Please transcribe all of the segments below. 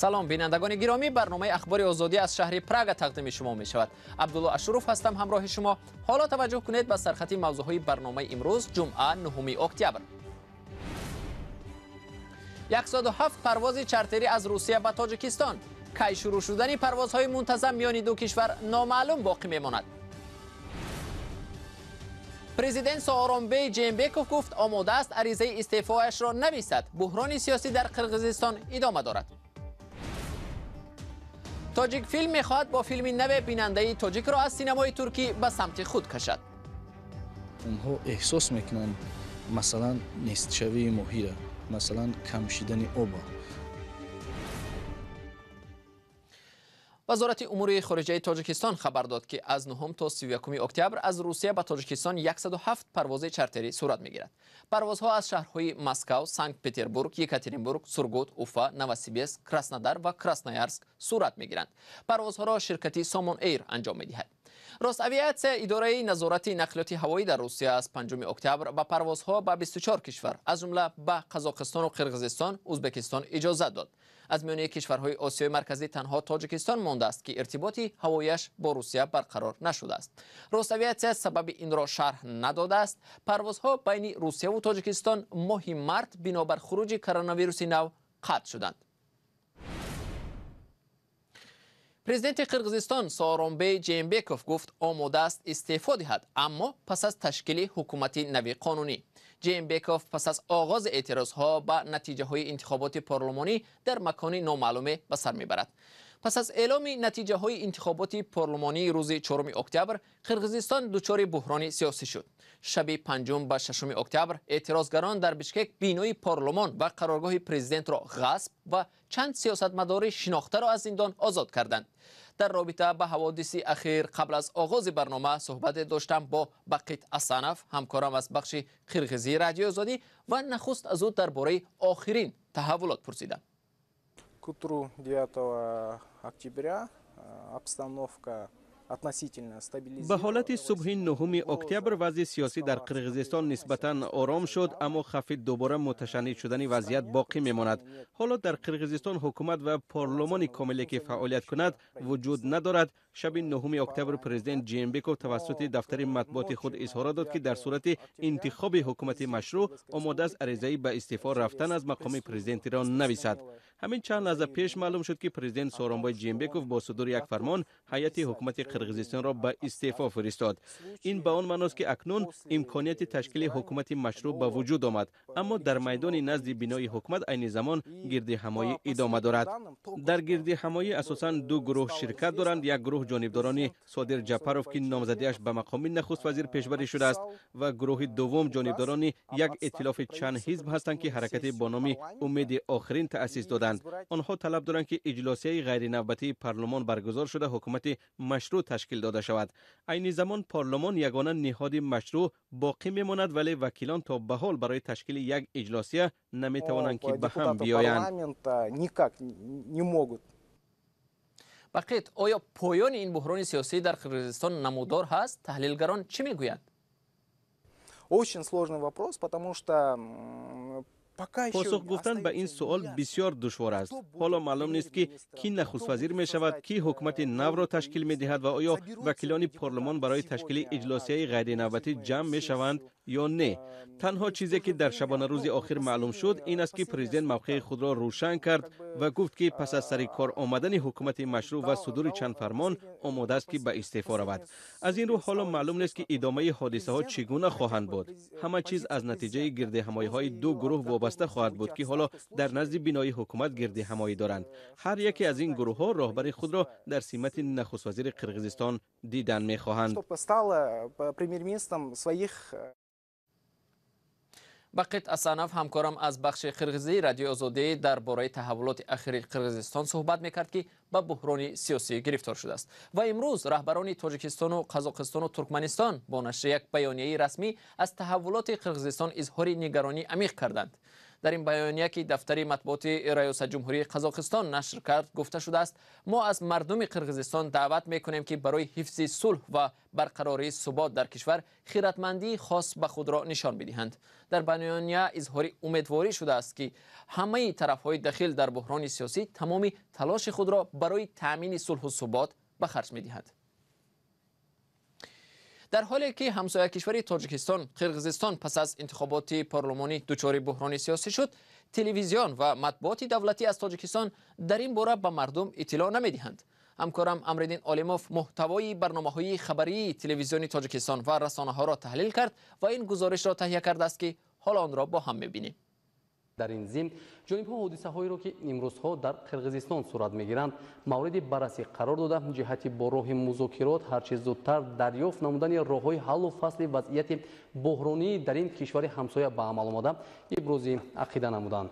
Салом, бинандагони гиромӣ. Барномаи Ахбори Озодӣ аз шаҳри Прага тақдими шумо мешавад. Абдулло Ашуров ҳастам ҳамроҳи шумо. Ҳоло таваҷҷӯҳ кунед ба сархати мавзӯъҳои барномаи имрӯз, ҷумъа, 9 октябр. 107 парвози чартерӣ аз Русия ба Тоҷикистон. Кай шурӯъ шудани парвозҳои мунтазам миёни ду кишвар номаълум боқӣ мемонад. Президент Сооронбей Жээнбеков гуфт, омода аст аризаи истеъфояшро нависад. Буҳрони сиёсӣ дар Қирғизистон идома дорад. Тоҷикфилм мехоҳад бо филми наве бинандаи тоҷикро аз синамои туркӣ ба самти худ кашад. Онҳо эҳсос мекунанд, масалан, нестшавии моҳира, масалан, камшидани оба. Вазорати умури хориҷаи Тоҷикистон хабар дод, ки аз 9 то 31 октябр аз Русия ба Тоҷикистон 107 парвози чартерӣ сурат мегирад. Парвозҳо аз шаҳрҳои Москав, Санкт-Петербург, Екатеринбург, Сургут, Уфа, Новосибирск, Краснодар ва Красноярск сурат мегиранд. Парвозҳоро ширкати Сомон Эйр анҷом медиҳад. Росавиатсия, идораи назорати нақлиёти ҳавоӣ дар Русия, аз 5 октябр ба парвозҳо ба 24 кишвар, аз ҷумла ба Қазоқистону Қирғизистон, Ӯзбекистон иҷозат дод. Аз миёни кишварҳои Осиёи Марказӣ танҳо Тоҷикистон мондааст, ки иртиботи ҳавояш бо Русия барқарор нашудааст. Росавиатсия сабаби инро шарҳ надодааст. Парвозҳо байни Русияву Тоҷикистон моҳи март бинобар хуруҷи коронавируси нав қатъ шуданд. Президенти Қирғизистон Сооронбей Жээнбеков гуфт, омода аст истеъфо диҳад, аммо пас аз ташкили ҳукумати нави қонунӣ. Жээнбеков пас аз оғози эътирозҳо ба натиҷаҳои интихоботи парлумонӣ дар макони номаълуме ба сар мебарад. Пас аз эъломи натиҷаҳои интихоботи парлумонии рӯзи 4 октябр, Қирғизистон дучори буҳрони сиёсӣ шуд. Шаби 5 ба 6 октябр эътирозгарон дар Бишкек бинои парлумон ва қароргоҳи президентро ғасб ва чанд сиёсатмадори шинохтаро аз зиндон озод карданд. Дар робита ба ҳаводиси ахир қабл аз оғози барнома суҳбате доштам бо Бақит Асанов, ҳамкорам аз бахши қирғизии Радиои Озодӣ, ва нахуст аз ӯ дар бораи охирин таҳаввулот пурсидам. К утру 9 октября обстановка относительно стабилизировалась. Ба ҳолати субҳи 9 октябр вазъи сиёсӣ дар Қирғизистон нисбатан ором шуд, аммо хавфи дубора муташанниҷ шудани вазъият боқӣ мемонад. Ҳоло дар Қирғизистон ҳукумат ва парлумони комиле ки фаъолият кунад, вуҷуд надорад. Шаби 9 октябр президент Жээнбеков тавассути дафтари матбуоти худ изҳорот дод, ки дар сурати интихоби ҳукумати машрӯъ омода аст аризаи ба истеъфо рафтан аз мақоми президентиро нависад. Ҳамин чанд лаҳза пеш маълум шуд, ки президент Сооронбой Жээнбеков бо судури як фармон ҳайати ҳукумати Қирғизистонро ба истеъфо фиристод. Ин ба он маъност, ки акнун имконияти ташкили ҳукумати машрӯъ ба вуҷуд омад, аммо дар майдони назди бинои ҳукумат айни замон гирдиҳамоӣ идома дорад. Дар гирдиҳамоӣ асосан ду гурӯҳ ширкат доранд. Як гурӯҳ ҷонибдорони Содир Ҷапаров, ки номзадиаш ба мақоми нахуствазир пешбарӣ шудааст, ва гурӯҳи дуввум ҷонибдорони як эътилофи чанд ҳизб ҳастанд, ки ҳаракати бо номи Умеди охирин таъсис доданд. Онҳо талаб доранд, ки иҷлосияи ғайринавбатии парлумон баргузор шуда, ҳукумати машрӯъ ташкил дода шавад. Айни замон парлумон ягона ниҳоди машрӯъ боқӣ мемонад, вале вакилон то ба ҳол барои ташкили як иҷлосия наметавонанд, ки ба ҳам биёянд. Бақит, оё поёни ин буҳрони сиёсӣ дар Қирғизистон намудор ҳаст? Таҳлилгарон чӣ мегӯянд? Очень сложный вопрос, потому что Посух гуфтан ба ин суол бисёр душвор аст. Ҳоло маълум нест, ки кӣ нахуствазир мешавад, кӣ ҳукумати навро ташкил медиҳад ва оё вакилони парлумон барои ташкили иҷлосияи ғайринавбатӣ ҷамъ мешаванд ё не. Танҳо чизе, ки дар шабонарӯзи охир маълум шуд, ин аст, ки президент мавқеи худро рӯшан кард ва гуфт, ки пас аз сари кор омадани ҳукумати машрӯъ ва судури чанд фармон омода аст, ки ба истеъфо равад. Аз ин рӯ ҳоло маълум нест, ки идомаи ҳодисаҳо чӣ гуна хоҳанд буд. Ҳама чиз аз натиҷаи гирдиҳамоиҳои ду гурӯҳ вобаста хоҳад буд, ки ҳоло дар назди бинои ҳукумат гирдиҳамоӣ доранд. Ҳар яке аз ин гурӯҳҳо роҳбари худро дар симати нахуствазири Қирғизистон дидан мехоҳанд. Бақит Асанов, ҳамкорам аз бахши қирғизии Радиои Озодӣ, дар бораи таҳаввулоти ахири Қирғизистон суҳбат мекард, ки ба буҳрони сиёсӣ гирифтор шудааст. Ва имрӯз раҳбарони Тоҷикистону Қазоқистону Туркманистон бо нашри як баёнияи расмӣ аз таҳаввулоти Қирғизистон изҳори нигаронии амиқ карданд. Дар ин баёния, ки дафтари матбуоти раёсат ҷумҳурии Қазоқистон нашр кард, гуфта шудааст: мо аз мардуми Қирғизистон даъват мекунем, ки барои ҳифзи сулҳ ва барқарории субот дар кишвар хиратмандии хос ба худро нишон бидиҳанд. Дар баёния изҳори умедворӣ шудааст, ки ҳамаи тарафҳои дахил дар буҳрони сиёсӣ тамоми талоши худро барои таъмини сулҳу субот ба харҷ медиҳанд. Дар ҳоле ки ҳамсоя кишвари Тоҷикистон, Қирғизистон, пас аз интихоботи парлумонӣ дучори буҳрони сиёсӣ шуд, телевизион ва матбуоти давлатӣ аз Тоҷикистон дар ин бора ба мардум иттилоъ намедиҳанд. Ҳамкорам Амриддин Олимов муҳтавои барномаҳои хабарии телевизиони Тоҷикистон ва расонаҳоро таҳлил кард ва ин гузоришро таҳия кардааст, ки ҳоло онро бо ҳам мебинем. Дар ин зимн ҷонибҳо ҳодисаҳоеро, ки имрӯзҳо дар Қирғизистон сурат мегиранд, мавриди баррасӣ қарор дода, ҷиҳати бо роҳи музокирот ҳарчи зудтар дарёфт намудани роҳҳои ҳаллу фасли вазъияти буҳронӣ дар ин кишвари ҳамсоя ба амал омада ибрози ақида намуданд.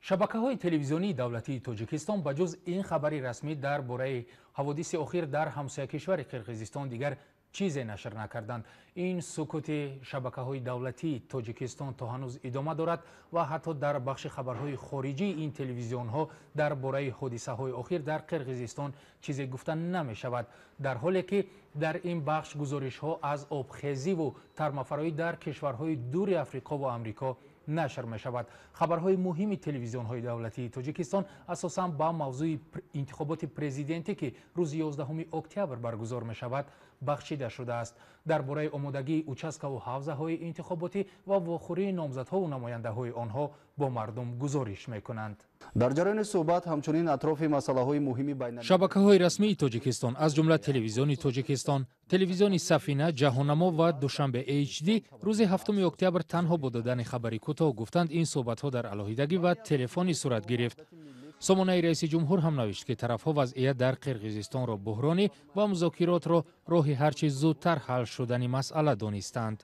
Шабакаҳои телевизионии давлатии Тоҷикистон ба ҷуз ин хабари расмӣ дар бораи ҳаводиси охир дар ҳамсоя кишвари Қирғизистон дигар чизе нашр накарданд. Ин сукути шабакаҳои давлатии Тоҷикистон то ҳанӯз идома дорад ва ҳатто дар бахши хабарҳои хориҷии ин телевизионҳо дар бораи ҳодисаҳои охир дар Қирғизистон чизе гуфта намешавад, дар ҳоле ки дар ин бахш гузоришҳо аз обхезиву тармафароӣ дар кишварҳои дури Африқо ва Амрико нашр мешавад. Хабарҳои муҳими телевизионҳои давлатии Тоҷикистон асосан ба мавзӯи интихоботи президентӣ, ки рӯзи 11 октябр баргузор мешавад, бахшида шудааст. Дар бораи омодагии участкаву ҳавзаҳои интихоботӣ ва вохӯрии номзадҳову намояндаҳои онҳо бо мардум гузориш мекунанд. Дар ҷараёни суҳбат ҳамчунин атрофи масъалаҳои муҳими байналмилалӣ Шабакаҳои расмии Тоҷикистон, аз ҷумла Телевизиони Тоҷикистон, Телевизиони Сафина, Ҷаҳоннамо ва Душанбе HD, рӯзи 7 октябр танҳо бо додани хабари кӯтоҳ гуфтанд, ин суҳбатҳо дар алоҳидагӣ ва телефонӣ сурат гирифт. Сомонаи раиси ҷумҳур ҳам навишт, ки тарафҳо вазъият дар Қирғизистонро буҳронӣ ва музокиротро роҳи ҳарчи зудтар ҳал шудани масъала донистанд.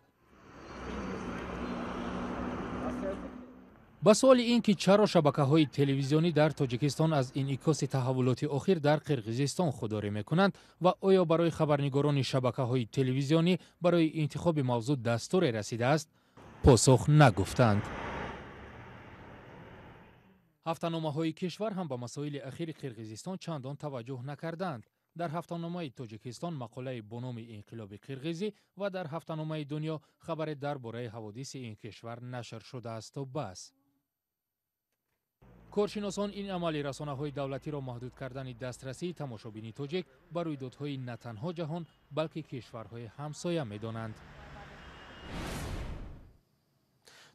Ба суоли ин ки чаро шабакаҳои телевизионӣ дар Тоҷикистон аз инъикоси таҳаввулоти охир дар Қирғизистон худдорӣ мекунанд ва оё барои хабарнигорони шабакаҳои телевизионӣ барои интихоби мавзӯъ дастуре расидааст, посух нагуфтанд. Ҳафтаномаҳои кишвар ҳам ба масоили ахири Қирғизистон чандон таваҷҷӯҳ накарданд. Дар ҳафтаномаи Тоҷикистон мақолаи бо номи инқилоби қирғизӣ ва дар ҳафтаномаи Дунё хабаре дар бораи ҳаводиси ин кишвар нашр шудаасту бас. Коршиносон ин амали расонаҳои давлатиро маҳдуд кардани дастрасии тамошобини тоҷик ба рӯйдодҳои на танҳо ҷаҳон, балки кишварҳои ҳамсоя медонанд.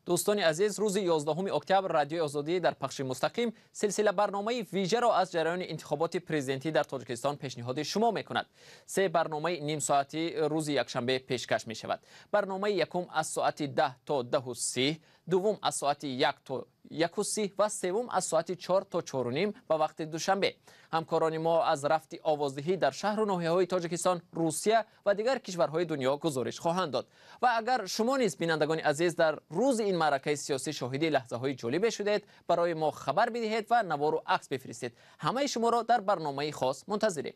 Дӯстони азиз, рӯзи 11 октябр Радиои Озодӣ дар пахши мустақим силсила барномаи вижаро аз ҷараёни интихоботи президентӣ дар Тоҷикистон пешниҳоди шумо мекунад. Се барномаи нимсоатӣ рӯзи якшанбе пешкаш мешавад. Барномаи якум аз соати 10 то 10:30, дуввум аз соати 1 то 1:30 ва севум аз соати 4 то 4:30 ба вақти Душанбе. Ҳамкорони мо аз рафти овоздиҳӣ дар шаҳру ноҳияҳои Тоҷикистон, Русия ва дигар кишварҳои дунё гузориш хоҳанд дод. Ва агар шумо низ, бинандагони азиз, дар рӯзи ин маъракаи сиёсӣ шоҳиди лаҳзаҳои ҷолибе шудед, барои мо хабар бидиҳед ва навору акс бифиристед. Ҳамаи шуморо дар барномаи хос мунтазирем.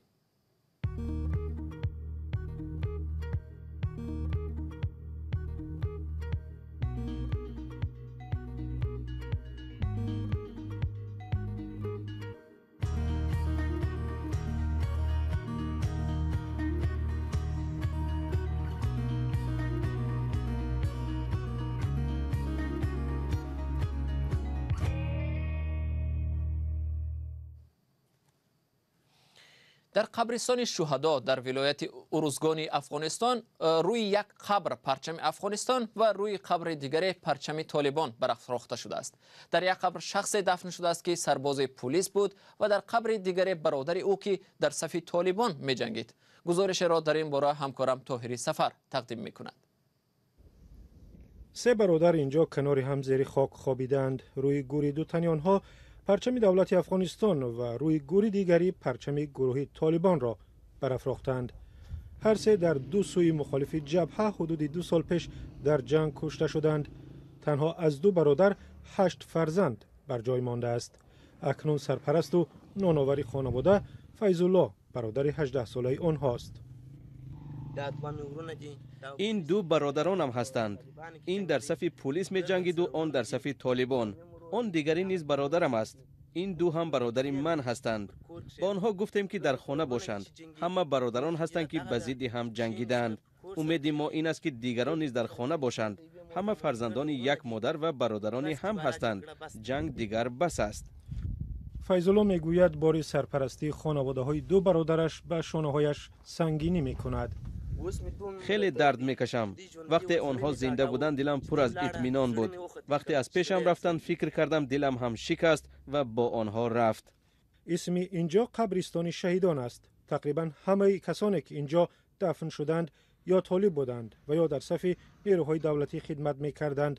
Дар қабристони шуҳадо дар вилояти Урузгони Афғонистон рӯи як қабр парчами Афғонистон ва рӯи қабри дигаре парчами Толибон барафрохта шудааст. Дар як қабр шахсе дафн шудааст, ки сарбози пулис буд, ва дар қабри дигаре бародари ӯ, ки дар сафи Толибон меҷангид. Гузоришеро дар ин бора ҳамкорам Тоҳири Сафар тақдим мекунад. Се бародар инҷо канори ҳам зери хок хобидаанд. Рӯи гӯри ду тани онҳо парчами давлати Афғонистон ва рӯи гӯри дигарӣ парчами гурӯҳи Толибонро барафрохтанд. Ҳар се дар ду сӯи мухолифи ҷабҳа ҳудуди 2 сол пеш дар ҷанг кушта шуданд. Танҳо аз ду бародар 8 фарзанд бар ҷой мондааст. Акнун сарпарасту ноновари хонавода Файзулло, бародари 18-солаи онҳост. Ин ду бародаронам ҳастанд. Ин дар сафи пулис меҷангиду он дар сафи толибон. Он дигарӣ низ бародарам аст. Ин ду ҳам бародари ман ҳастанд. Ба онҳо гуфтем, ки дар хона бошанд. Ҳама бародарон ҳастанд, ки ба зидди ҳам ҷангидаанд. Умеди мо ин аст, ки дигарон низ дар хона бошанд. Ҳама фарзандони як модар ва бародарони ҳам ҳастанд. Ҷанг дигар бас аст. Файзулло мегӯяд, бори сарпарастии хонаводаҳои ду бародараш ба шонаҳояш сангинӣ мекунад. Хеле дард мекашам. Вақте онҳо зинда буданд, дилам пур аз итминон буд. Вақте аз пешам рафтанд, фикр кардам, дилам ҳам шикаст ва бо онҳо рафт. Исми инҷо қабристони шаҳидон аст. Тақрибан ҳамаи касоне, ки инҷо дафн шуданд, ё толиб буданд ва ё дар сафи нерӯҳои давлатӣ хидмат мекарданд.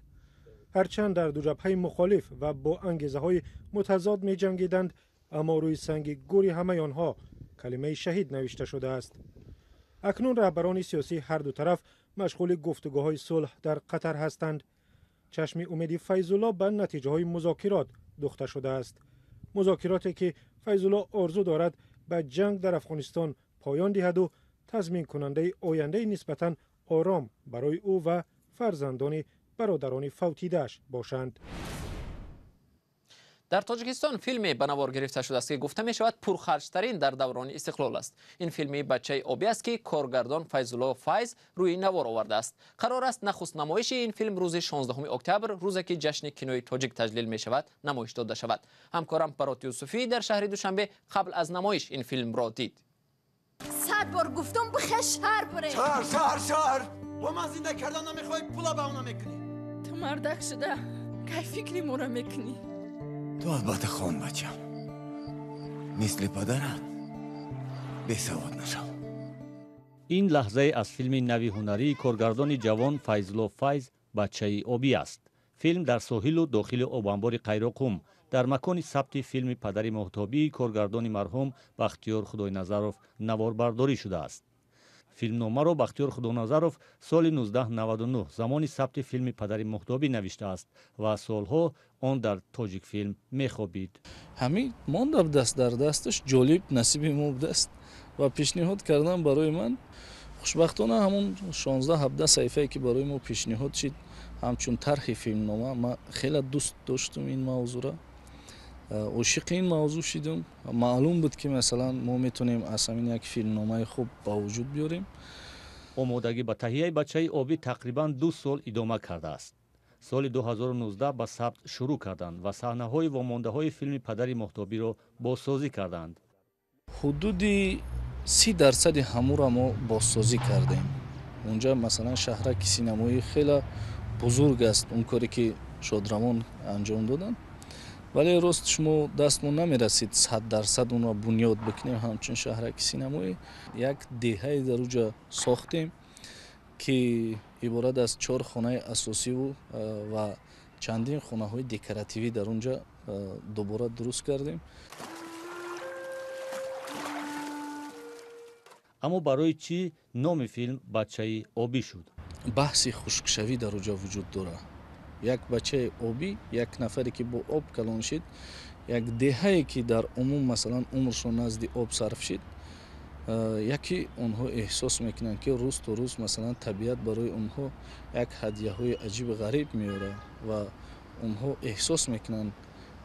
Ҳарчанд дар ду ҷабҳаи мухолиф ва бо ангезаҳои мутазод меҷангиданд, аммо рӯи санги гури ҳамаи онҳо калимаи шаҳид навишта шудааст. Акнун раҳбарони сиёсии ҳар ду тараф машғули гуфтугӯҳои сулҳ дар Қатар ҳастанд. Чашми умеди Файзулло ба натиҷаҳои музокирот духта шудааст. Музокироте, ки Файзулло орзу дорад, ба ҷанг дар Афғонистон поён диҳаду тазминкунандаи ояндаи нисбатан ором барои ӯ ва фарзандони бародарони фавтидааш бошанд. Дар Тоҷикистон филме ба навор гирифта шудааст, ки гуфта мешавад, пурхарҷтарин дар даврони истиқлол аст. Ин филми «Бачаи обӣ» аст, ки коргардон Файзулло Файз рӯи навор овардааст. Қарор аст, нахуст намоиши ин филм рӯзи 16 октябр, рӯзе ки ҷашни кинои тоҷик таҷлил мешавад, намоиш дода шавад. Ҳамкорам Барот Юсуфӣ дар шаҳри Душанбе қабл аз намоиш ин филмро дид. Сад бор гуфтум, бихе шаҳр буре. Шаҳр, шаҳр, шаҳр. Бо ман зинда кардан намехоҳӣ, пула ба она мекунӣ. Ту мардак шуда кай фикри моро мекунӣ? Ту албатта хон, бачам, мисли падарат бесавод нашав. Ин лаҳзае аз филми нави ҳунарии коргардони ҷавон Файзулло Файз «Бачаи обӣ» аст. Филм дар соҳилу дохили обанбори Қайроқум, дар макони сабти филми «Падари моҳтобии» коргардони марҳум Бахтиёр Худойназаров наворбардорӣ шудааст. Филмномаро Бахтиёр Худоназаров соли 1999, замони сабти филми «Падари моҳтобӣ», навиштааст ва солҳо он дар Тоҷикфилм мехобид. Ҳамин монда даст дар дасташ, ҷолиб насиби мо будааст ва пешниҳод кардан барои ман. Хушбахтона, ҳамон 16-17 саҳифае, ки барои мо пешниҳод шид ҳамчун тарҳи филмнома, ман хеле дӯст доштум ин мавзӯъра, ошиқи ин мавзӯъ шидум. Маълум буд, ки масалан мо метавонем аз ҳамин як филмномаи хуб ба вуҷуд биёрем. Омодагӣ ба таҳияи «Бачаи обӣ» тақрибан 2 сол идома кардааст. Соли 2019 ба сабт шурӯъ карданд ва саҳнаҳои вомондаҳои филми «Падари моҳтобиро» бозсозӣ карданд. Ҳудуди 30 дарсади ҳамура мо бозсозӣ кардем. Унҷа масалан шаҳраки синамоӣ хеле бузург аст, он коре ки шодравон анҷом доданд. Вале рост, шумо дастмон намерасид 100% онро бунёд бикунем ҳамчун шаҳраки синамоӣ. Як деҳае дар уҷа сохтем, ки иборат аз чор хонаи асосиву ва чандин хонаҳои декоративӣ дар он ҷа дубора дуруст кардем. Аммо барои чӣ номи филм «Бачаи обӣ» шуд? Баҳси хушкшавӣ дар уҷа вуҷуд дорад. Як бачаи обӣ, як нафаре, ки бо об калон шид, як деҳае, ки дар умум масалан умршон назди об сарф шид, яке онҳо эҳсос мекунанд, ки рӯз то рӯз масалан табиат барои онҳо як ҳадияҳои аҷибу ғариб меорад ва онҳо эҳсос мекунанд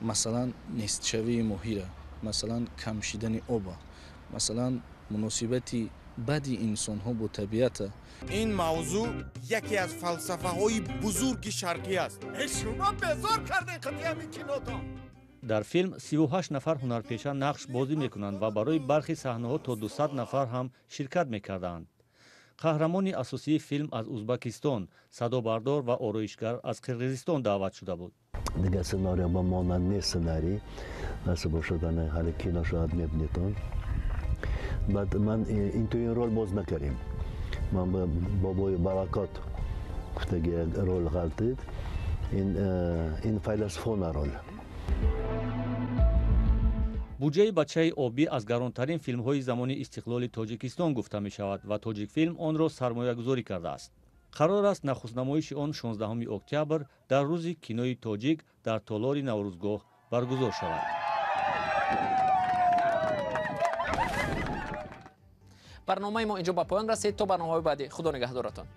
масалан нестшавии моҳира, масалан кам шидани оба, масалан муносибати бади инсонҳо бо табиата. Ин мавзӯъ яке аз фалсафаҳои бузурги шарқӣ аст. Шумо безор кардем қатъиями кинотон. Дар филм 38 нафар ҳунарпеша нақш бозӣ мекунанд ва барои бархи саҳнаҳо то 200 нафар ҳам ширкат мекарданд. Қаҳрамони асосии филм аз Узбакистон, садобардор ва ороишгар аз Қирғизистон даъват шуда буд. Дигар сценарио ба монанд нест, сценарий насиб бошад, ҳали кино шояд мебинедон. Баъд ман ин ту ин рол боз накардем, ман ба бобои Баракот гуфтаги як рол ғалтид, ин файласуфона рол. Буҷаи «Бачаи обӣ» аз гаронтарин филмҳои замони истиқлоли Тоҷикистон гуфта мешавад ва Тоҷикфилм онро сармоягузорӣ кардааст. Қарор аст, нахустнамоиши он 16 октябр, дар рӯзи кинои тоҷик, дар толори Наврӯзгоҳ баргузор шавад. Барномаи мо инҷо ба поён расид. То барномаҳои баъдӣ, худо нигаҳдоратон.